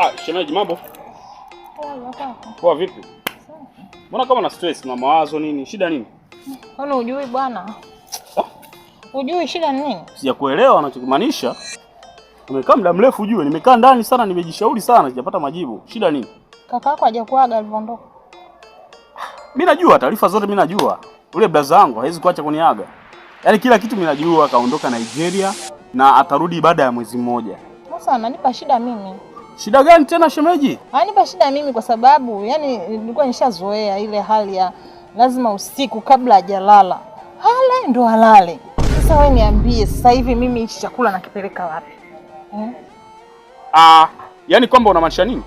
Ah, shemeji mambo? Poa vipi? Mbona kama na stress na mawazo nini? Shida nini? Kwani hujui bwana? Hujui shida ni nini? Sijakuelewa unachokimaanisha. Nimekaa muda mrefu ujue, nimekaa ndani sana, nimejishauri sana, sijapata majibu. Shida nini? Kaka yako hajakuaga alivyoondoka. Mimi najua taarifa zote, mimi najua. Ule blaza wangu hawezi kuacha kuniaga. Yaani kila kitu mimi najua, kaondoka Nigeria na atarudi baada ya mwezi mmoja. Sasa ananipa shida mimi. Shida gani tena shemeji? Ananipa shida mimi kwa sababu yani nilikuwa nishazoea ile hali ya lazima usiku kabla hajalala hale ndo halale. Sasa wewe niambie, sasa hivi mimi hichi chakula nakipeleka wapi eh? Ah, yaani kwamba unamaanisha nini?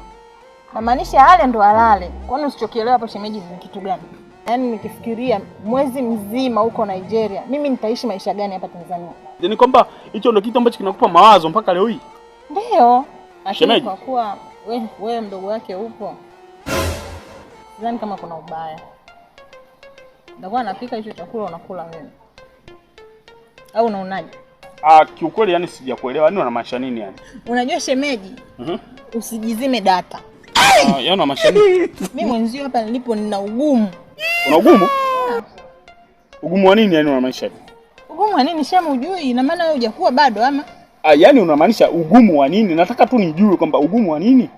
Namaanisha hale ndo halale. Kwani usichokielewa hapo shemeji ni kitu gani? Yaani nikifikiria mwezi mzima huko Nigeria, mimi nitaishi maisha gani hapa Tanzania? Yaani kwamba hicho ndio kitu ambacho kinakupa mawazo mpaka leo hii. Ndio. Lakini Shemeji. kwa kuwa wewe mdogo wake upo, sidhani kama kuna ubaya. Nitakuwa napika hicho chakula unakula wewe, au unaonaje? Ah, kiukweli yani sijakuelewa. Yaani unamaanisha nini yani? Unajua shemeji, usijizime data. Ah, yaani unamaanisha nini? Mimi mwenzio hapa nilipo nina ugumu. Una ugumu? Ugumu wa nini yani unamaanisha? Ugumu wa nini shemu? Hujui? Ina maana wewe hujakuwa bado ama? Ah, yani unamaanisha ugumu wa nini? Nataka tu nijue kwamba ugumu wa nini?